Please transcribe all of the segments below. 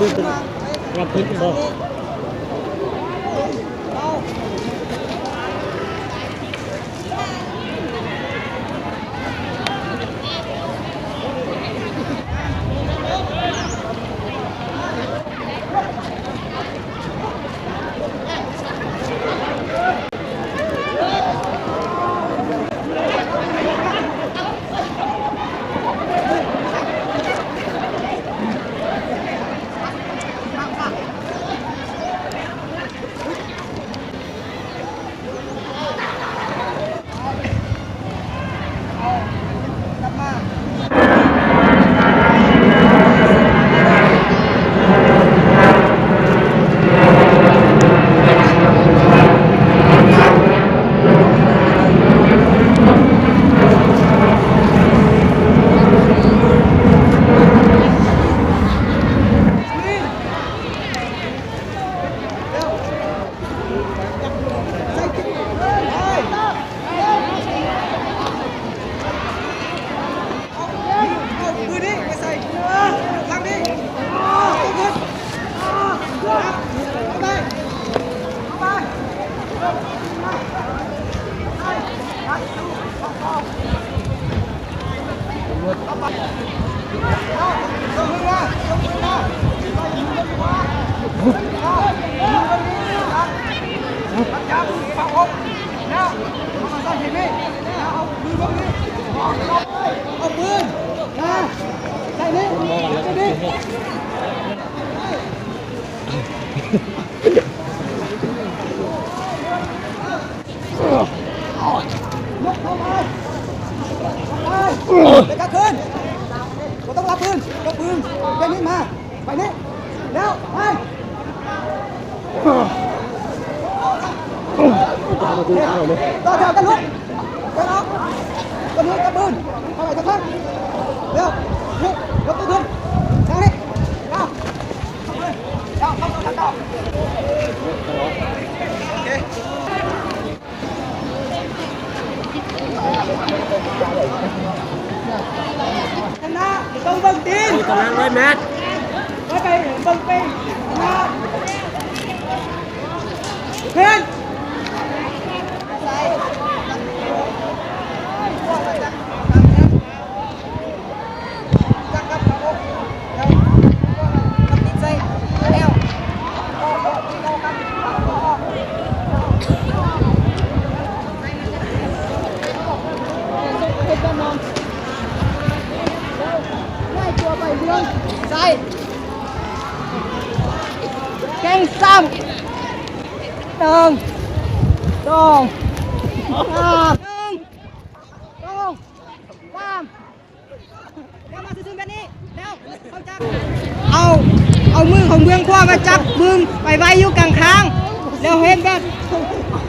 ຮັບຜິດບໍ່? ไป ไป ไป กลับคืน บ่ต้องรับปืน ยกปืน เดี๋ยวนี้มา ไปนี่ แล้ว ไป ต่อแถวกันลุก ไปออก กันลุกกับปืน เข้าไปสักครั้ง เร็ว นี่ ยกปืนขึ้น ทางนี้ เอา เอา เอา เอา โอเค ข้างหน้า ต้องเบิ่งตีน อยู่ตรงนั้นไว้แมท ไป ไป เบิ่งตีน ข้างหน้า ขึ้น แกงซ้ำ หนึ่ง สอง สาม หนึ่ง สอง สาม แล้วมาซื่อๆแบบนี้ แล้วเขาจับ เอา เอามือของเบื้องขวามาจับมือไปไว้อยู่กลางคาง แล้วเฮ็ดแบบ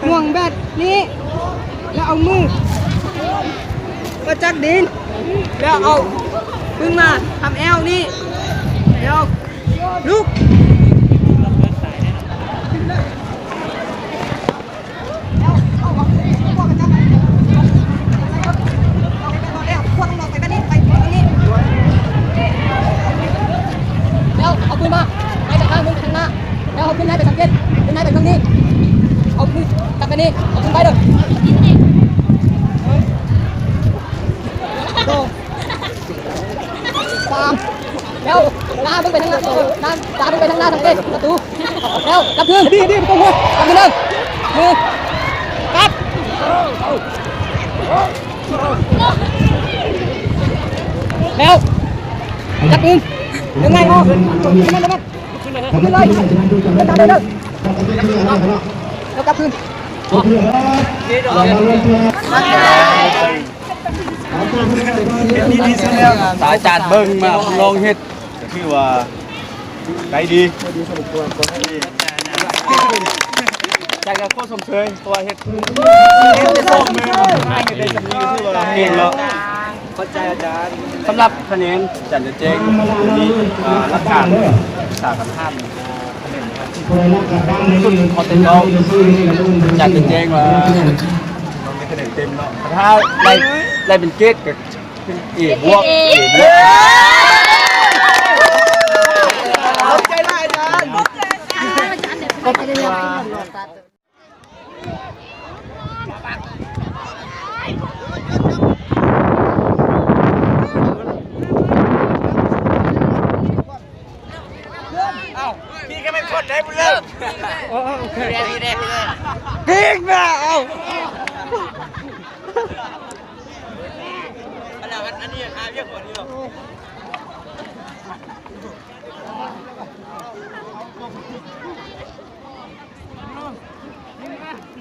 หน่วงแบบนี้ แล้วเอามือมาจับดิน แล้วเอามือมาทำแอวนี่ แล้วลุก แล้วเอาปืนมา ไปจากข้างมึงไปข้างหน้า แล้วเอาปืนให้ไปสังเกต ปืนให้ไปตรงนี้ เอาปืนกลับไปนี่ เอาปืนไปเด้อ สอง สาม แล้วตามึงไปทางหน้า ตา ตามึงไปทางหน้าสังเกตประตู แล้วกลับคืน ดี ดี ประตู กลับคืนเด้อ มือ กลับ แล้ว กลับคืน ดึงไงออก ดึงมัน ดึงมัน ขึ้นเลย ขึ้นตามเดินเด้อ แล้วกลับคืน ตາຈານເບິ່ງມາລອງເຮັດ ກໍຄືວ່າໄດ້ດີ ຈາກການຂໍຊົມເຊີຍ ເພາະວ່າເຮັດ ເຮັດໄດ້ສອງມື້ ເຮັດໄດ້ສ່ຳນີ້ກໍຖືວ່າເກັ່ງແລ້ວ. ຂອບໃຈອາຈານ. ສຳລັບຄະແນນ ອາຈານຈະແຈ້ງ ນີ້ ອ່າ ຫຼັກການວິຊາການທະຫານ ຄະແນນ ຄອນເທັນ ອາຈານຈະແຈ້ງວ່າ ຕ້ອງໄດ້ຄະແນນເຕັມເນາະ ຖ້າໄດ້ ໄດ້ເປັນເກຣດກໍ ເອບວກ ເອບວກ ເອບວກ. ຂອບໃຈຫຼ ເອົ້າ ພີ່ກໍແມ່ນຄົນໄດ້ບຸນເລີກ. ໂອ້ ໂອເຄ ພີ່ແດ່ ພີ່ແດ່ ພີ່ແດ່ ກິກແມ່ ເອົ້າ ອັນ ອັນນີ້ຫາວຽກກວ່ານີ້ເນາະ.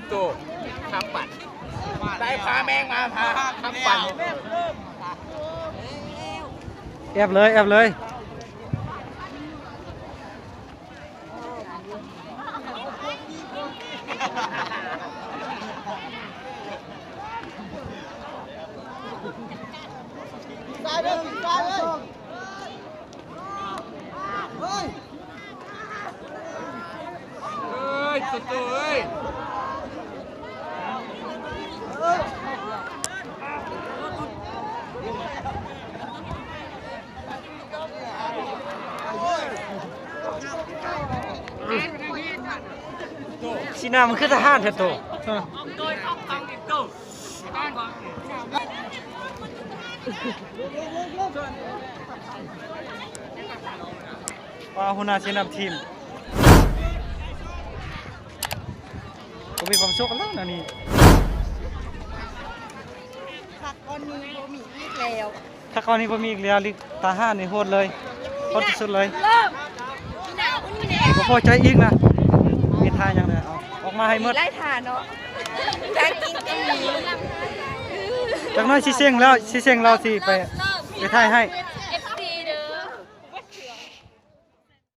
ໂຕ ຄຳປັດ ໄດ້ປາແມງມາ ຄຳປັດ. ແອບເລີຍ ແອບເລີຍ. ເອີຍ ໂຕໂຕເອີຍ. ສີໜ້າມັນຄືທະຫານແທ້ໂຕ. ວ່າຫົວໜ້າຊີ້ນຳທີມ ກໍມີຄວາມສຸກແລ້ວນະນີ້. ຄັກກວ່ານີ້ບໍ່ມີອີກແລ້ວ ຄັກກວ່ານີ້ບໍ່ມີອີກແລ້ວ. ລິກທະຫານນີ້ໂຫດເລີຍ ໂຫດທີ່ສຸດເລີຍ. ບໍ່ພໍໃຈອີກນະ ມີທ່າຫຍັງແດ່ ເອົາອອກມາໃຫ້ໝົດ. ມີຫຼາຍທ່າເນາະ ທ່າກິນກໍມີ. ຈັກໜ້ອຍຊິເສັງແລ້ວ ຊິເສັງແລ້ວ ຊິໄປ ໄປຖ່າຍໃຫ້.